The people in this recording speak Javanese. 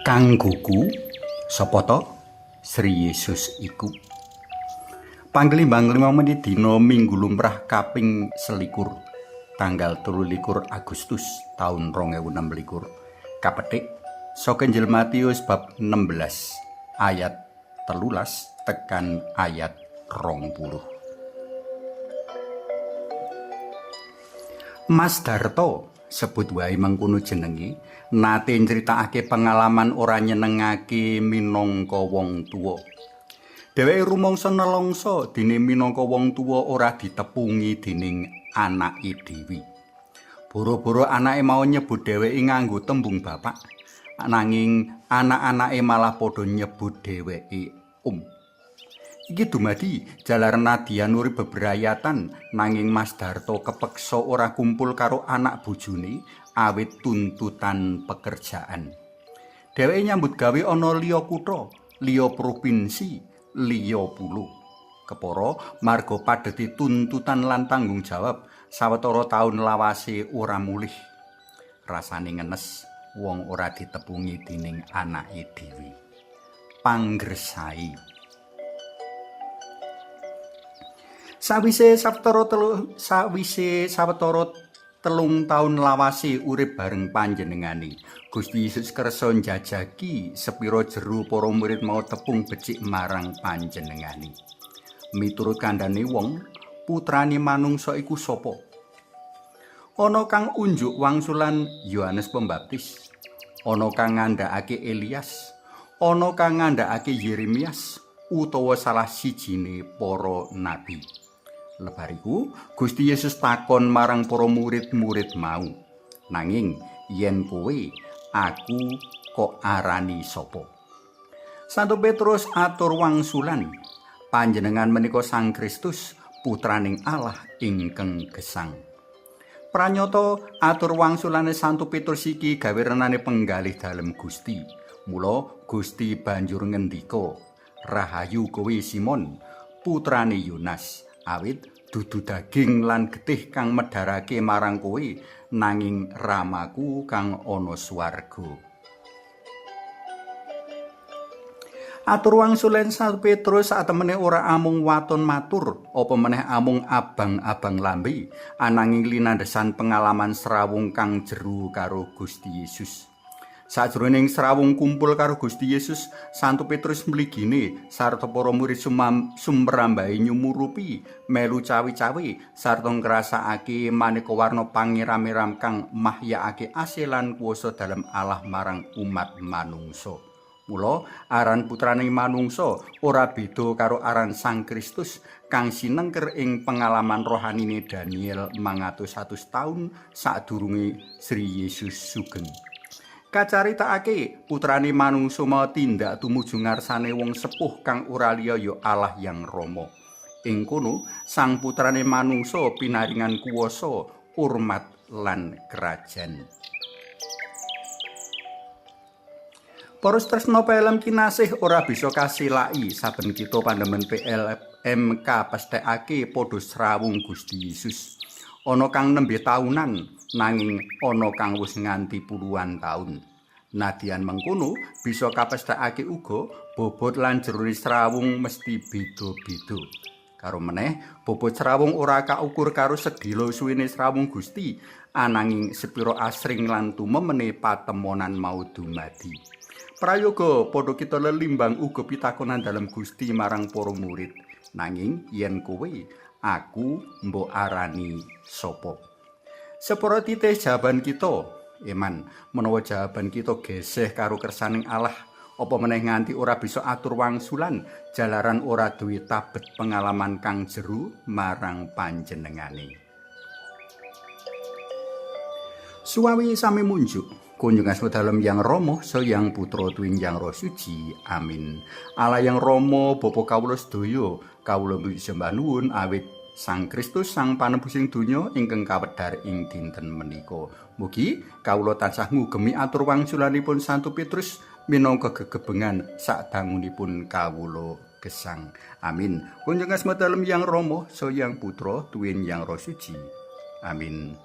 Kanggoku sapa to Sri Yesus iku? Panglimbang 5 menit dina Minggu lumrah kaping 21 tanggal 23 Agustus taun 2026 kapetik saka Injil Matius bab 16 ayat 13 tekan ayat 20. Mas Darto sebut wae mengkono jenenge nate nyritakake pengalaman ora nyenengake minangka wong tuwa. Dheweke rumangsa nelongso dene minangka wong tuwa ora ditepungi dening anake dhewe. Boro-boro anake mau nyebut dheweke nganggo tembung bapak, nanging anak-anake malah padha nyebut dheweke om. Iki dumadi jalaran nadyan urip bebrayatan, nanging Mas Darto kepeksa ora kumpul karo anak bojone awit tuntutan pekerjaan. Dheweke nyambut gawe ana liya kutha, liya provinsi, liya pulo. Kepara marga padheti tuntutan lan tanggung jawab sawetara taun lawase ora mulih. Rasane ngenes wong ora ditepungi dening anake dhewe. Panggresai. Sawise sawetara telung taun lawase urip bareng panjenengane, Gusti Yesus kersa njajaki sepira jero para murid mau tepung becik marang panjenengane. Miturut kandhane wong, putrane manungsa iku sapa? Ana kang unjuk wangsulan Yohanes Pembaptis, ana kang ngandhakake Elias, ana kang ngandhakake Yeremias utawa salah sijine para nabi. Lebariku, Gusti Yesus takon marang para murid-murid mau. Nanging yen kowe, aku kok arani sapa? Santo Petrus atur wangsulan, panjenengan menika Sang Kristus, putraning Allah ingkang gesang. Pranyata atur wangsulane Santo Petrus iki gawe renane penggalih dalem Gusti. Mula Gusti banjur ngendika, "Rahayu kowe Simon, putrane Yonas. Awit dudu daging lan getih kang medharake marang kowe, nanging Ramaku kang ana swarga." Atur wangsulan Santo Petrus satemene ora amung waton matur, apa meneh amung abang-abang lambe, ananging linandhesan pengalaman srawung kang jero karo Gusti Yesus. Sajroning srawung kumpul karo Gusti Yesus, Santo Petrus mligine sarta para murid sumrambahe nyumurupi, melu cawe-cawe sarta ngrasakake maneka warna pangeram-eram kang mahyakake asih lan kuwasa dalem Allah marang umat manungsa. Mula aran putraning manungsa ora beda karo aran Sang Kristus kang sinengker ing pengalaman rohanine Daniel 400 taun sadurunge Sri Yesus sugeng. Kacaritakake putrane manungsa mau tindak tumuju ngarsane wong sepuh kang ora liya ya Allah Yang Rama. Ing kono sang putrane manungsa pinaringan kuwasa, urmat lan krajan. Para tresna PLM kinasih ora bisa kasilaki saben kita pandemen PLM kapesthekake padha srawung Gusti Yesus. Ana kang nembe taunan, nanging ana kang wis nganti puluhan taun. Nadyan mengkono bisa kapesthekake uga bobot lan jerone srawung mesti beda-beda. Karo meneh, bobot srawung ora kaukur karo sedhela suwene srawung Gusti, ananging sepira asring lan tumemene patemonan mau dumadi. Prayoga padha kita lelimbang uga pitakonan dalem Gusti marang para murid. Nanging yen kowe, aku mbok arani sapa? Separa titih jawaban kita, eman menawa jawaban kita geseh karo kersaning Allah, apa meneh nganti ora bisa atur wangsulan jalaran ora duwe tabet pengalaman kang jero marang panjenengane. Suwawi sami munjuk. Kunjung asma dalem Yang Rama, Sang Putra tuwin Yang Roh Suci. Amin. Allah Yang Rama, Bapa kawula sedaya, kawula sembah nuwun awit Sang Kristus Sang Panebusing donya ingkang kawedhar ing dinten menika. Mugi kawula tansah ngugemi atur wangsulanipun Santo Petrus minangka gegebengan sadangunipun kawula gesang. Amin. Kunjung asma dalem Yang Rama, Sang Putra tuwin Yang Roh Suci. Amin.